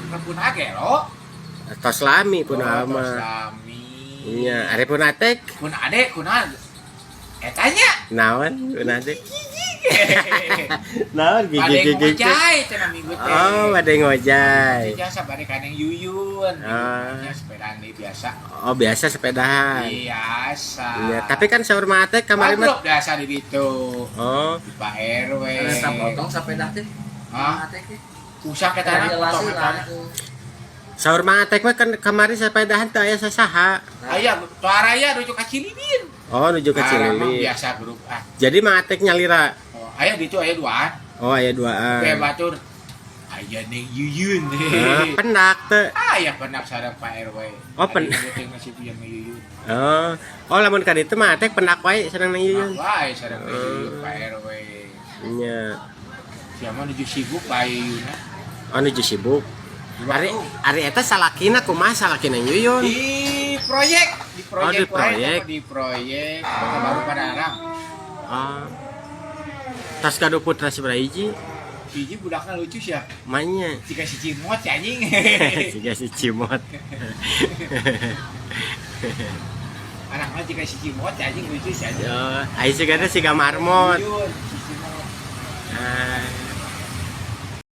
Pun gelo. Tos lami pun Oh, tos mah. lami. Nya, ari pun Atek. Pun ade kunaon? Eta nya. Naon pun Atek? Naon Bade gigi gigi. ngojay cenah minggu teh. Oh, bade ngojay. Biasa bade ka Neng Yuyun. Ah. Nya sepedaan deui biasa. Oh, biasa sepedahan. Biasa. Iya, tapi kan saur Mang Atek kamari mah. Magrib biasa di ditu. Oh, Di Pak RW. Eta potong sepeda teh. Hah? Teh teh. Usah ke tanah Eta potong lah eta. itu. Saur Mang Atek mah kan kamari sepedahan teu aya sasaha. Aya Tuaraya nuju ka Cililin. Oh, nuju ka Ah, Cililin. biasa grup ah. Jadi Mang Atek nyalira. Oh, aya di itu aya duaan. Oh, aya duaan. Kayak batur. Aya Neng Yuyun. Ah, pendak teu. Aya pendak sareng Pak RW. Oh, Pendak masih punya Neng Yuyun. Oh, oh lamun ka ditu mah Atek pendak wae sareng Neng Yuyun. Wae sareng Neng Yuyun Pak RW. Nya. Siapa nuju sibuk Pak Yuyun. Oh, nuju sibuk. Ari ari eta salakina kumaha salakina Yuyun? Di proyek, di proyek, Oh, di wae, proyek. di proyek Kota Baru Padalarang. Oh. Tas gaduh putra sabaraha hiji? Hiji budakna lucu sih ya. Manya. Jika si Cimot si anjing. Siga si Cimot. Anaknya jika si Cimot si anjing lucu si anjing. Yo, ai siga teh siga marmot. Yuyun, si Cimot. Ah.